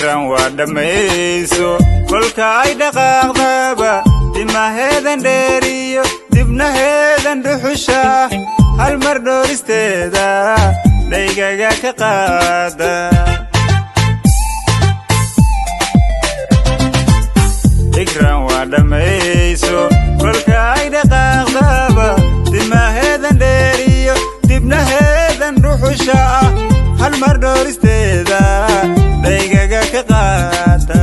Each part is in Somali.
Ikran waa dhammayso kolka ay dhaqaaqdaba, timaheedan dheeriyo dibnaheedan dhuxusha, hal mar dhooristeeda dhaygaga ka qaada. Ikran waa dhammayso kolka ay dhaqaaqdaba, timaheedan dheeriyo dibnaheedan dhuxusha ah, hal mar dhooristeeda dhaygaga ka qaada.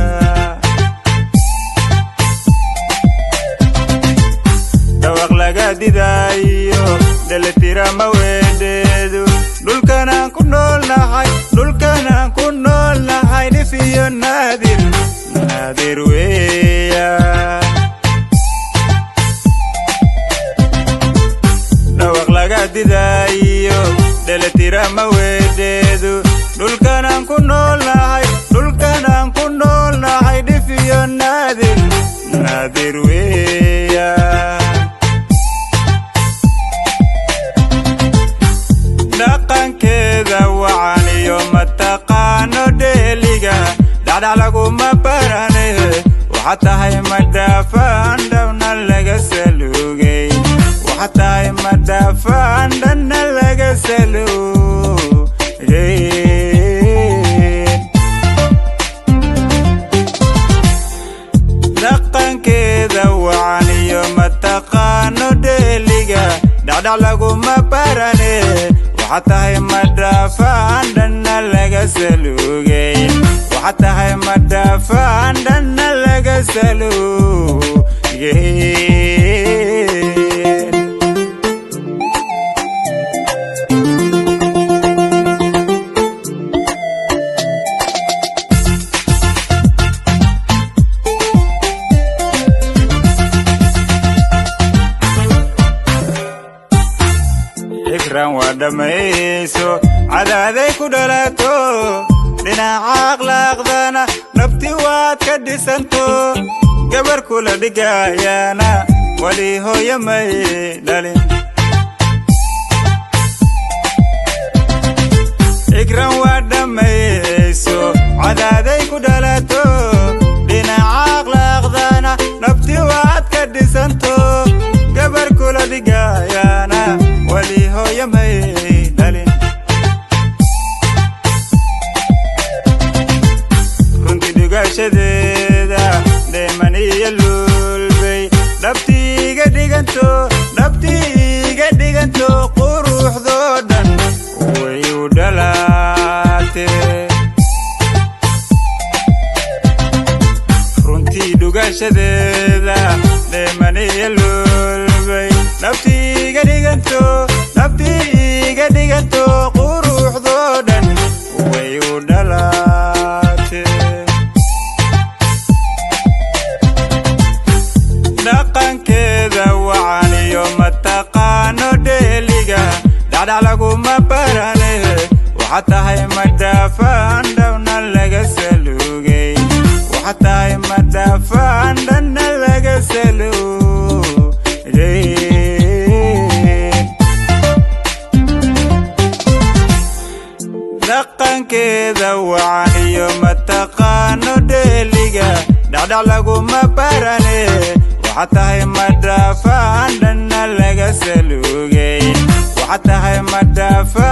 Dhawaq laga didaayo dhelatira ma weedheedu, dhulkanaan ku noolnahay, dhulkanaan ku noolnahay, dhif iyo naadir, naadir weeya. Dhawaq laga didaayo dhelatira ma weedheedu, dhulkanaan ku noolnahay, dhulkanaan ku noolnahay, dhif iyo naadir, naadir weeya. Dhaqankeeda wacaniyo mataqaano dheeliga, dhacdhac laguma barane, waxaa tahay madhaafaan dhowna laga saluugay, waxaa tahay madhaafaan dhanna laga saluugay. Dhaqankeeda wacaniyo mataqaano dheeliga, dhacdhac laguma barane, waxaa tahay madhaafaan dhanna laga saluugay, waxaa tahay madhaafaan dhanna laga saluugay. Ikran waa dhammayso cadaaday ku dhalato, dhinaca akhlaaqdana nabti waad ka dhisanto, gabar kula dhigayaana wali hooyo may dhalin. Ikran waa dhammayso cadaaday ku dhalato, dhinaca akhlaaqdana nabti waad ka dhisanto, gabar kula dhigayaana wali hooyo may dhalin. Runtii dhugashadeeda dheeman iyo luulbay dhabtiiga dhiganto, dhabtiiga dhiganto, quruxdoo dhan way u dhalaatee. Runtii dhugashadeeda dheeman iyo luulbay dhabtiiga dhiganto, dhabtiiga dhiganto, quruxdoo dhan way u dhalaatee. Dhaqankeeda wacaniyo mataqaano dheeliga, dhacdhac laguma barane, waxaa tahay madhaafaan dhowna laga saluugay, waxaa tahay madhaafaan dhanna laga saluugay. Dhaqankeeda wacaniyo mataqaano dheeliga, dhacdhac laguma barane, waxaa tahay madhaafaan dhanna laga saluugay, waxaa tahay madhaafaan.